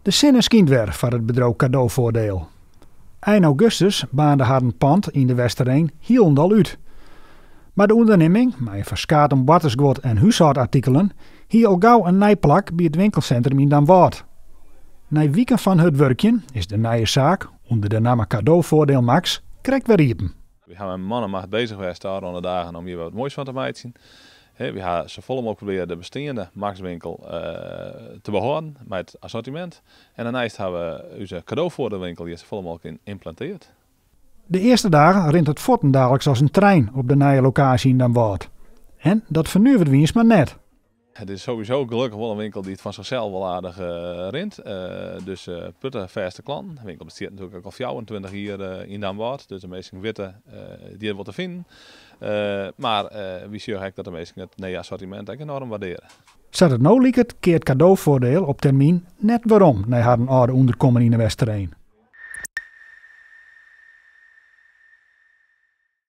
De sinne skynt wer foar it bedriuw Cadeauvoordeel. Ein augustus baarnde harren pand yn De Westereen hielendal út. Mar de ûndernimming, mei in ferskaat oan boartersguod en húshâldartikelen, hie al gau in nij plak by it winkelsintrum yn Damwâld. Nei wiken fan hurd wurkjen is de nije saak, ûnder de namme Cadeauvoordeel Max, krekt wer iepen. Wy hawwe mei man en macht bezich west de ôfrûne dagen om hjir wat moais fan te meitsjen. Wy hawwe safolle mooglik probearre de besteande Max-winkel te behâlden mei it assortimint. En dêrneist hawwe we ús cadeauvoordeelwinkel hjir safolle mooglik yn ymplanteard. De earste dagen rint it fuortendaliks as in trein op de nije lokaasje yn Damwâld. En dat fernuveret Wiersma net. It is sowieso gelokkich wol in winkel dy't fan sichsels wol aardich rint. Dus protte fêste klanten. De winkel bestiet natuerlik ek al 24 jier yn Damwâld, dus de minsken witte it hjir wol te finen. Mar wy sjogge ek dat de minsken it nije assortimint ek enoarm waardearje. Sa't it no liket keart Cadeauvoordeel op termyn net werom nei harren âlde ûnderkommen yn de Westereen.